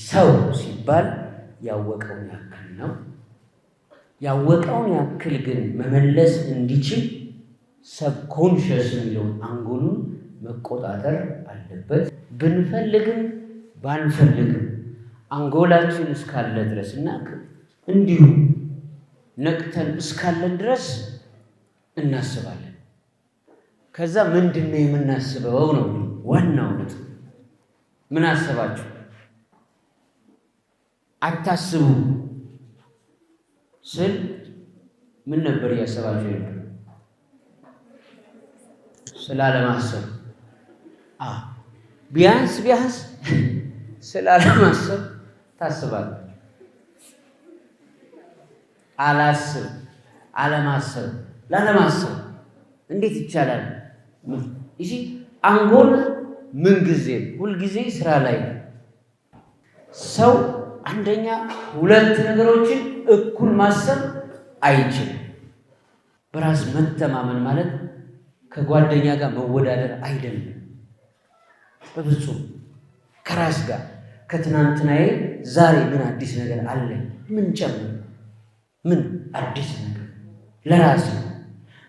ሰው ሲባል ያወቀውን ያክል ነው። ያወቀውን ያክል ግን መመለስ እንዲችል subconscious የሚለውን አንጎሉን መቆጣጠር አለበት። ብንፈልግም ባንፈልግም አንጎላችን እስካለ ድረስ እና እንዲሁ ነቅተን እስካለን ድረስ እናስባለን። ከዛ ምንድን ነው የምናስበው ነው ዋናው ነጥብ። ምን አሰባችሁ? አታስቡ ስል ምን ነበር እያሰባችሁ የነበር? ስላለማሰብ። ቢያንስ ቢያንስ ስላለማሰብ ታስባላችሁ። አላስብ፣ አለማሰብ፣ ላለማሰብ እንዴት ይቻላል? ይህ አንጎል ምንጊዜም ሁልጊዜ ስራ ላይ ነው። ሰው አንደኛ ሁለት ነገሮችን እኩል ማሰብ አይችልም። በራስ መተማመን ማለት ከጓደኛ ጋር መወዳደር አይደለም። በፍጹም። ከራስ ጋር፣ ከትናንትናዬ ዛሬ ምን አዲስ ነገር አለ? ምን ጨምር? ምን አዲስ ነገር ለራስ ነው።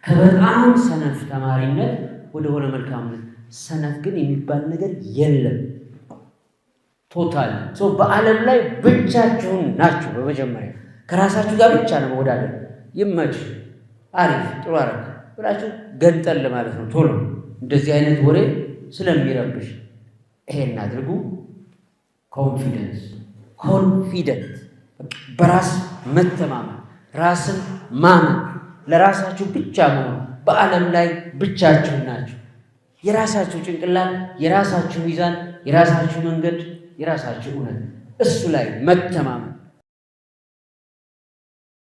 ከበጣም ሰነፍ ተማሪነት ወደሆነ መልካምነት። ሰነፍ ግን የሚባል ነገር የለም። Total በዓለም ላይ ብቻችሁን ናችሁ። በመጀመሪያ ከራሳችሁ ጋር ብቻ ነው መወዳደር። ይመች፣ አሪፍ፣ ጥሩ አረግ ብላችሁ ገንጠል ማለት ነው። ቶሎ እንደዚህ አይነት ወሬ ስለሚረብሽ ይሄን አድርጉ። Confidence፣ confident፣ በራስ መተማመን፣ ራስን ማመን፣ ለራሳችሁ ብቻ መሆን። በዓለም ላይ ብቻችሁን ናችሁ። የራሳችሁ ጭንቅላት፣ የራሳችሁ ሚዛን፣ የራሳችሁ መንገድ፣ የራሳችሁ እውነት፣ እሱ ላይ መተማመን።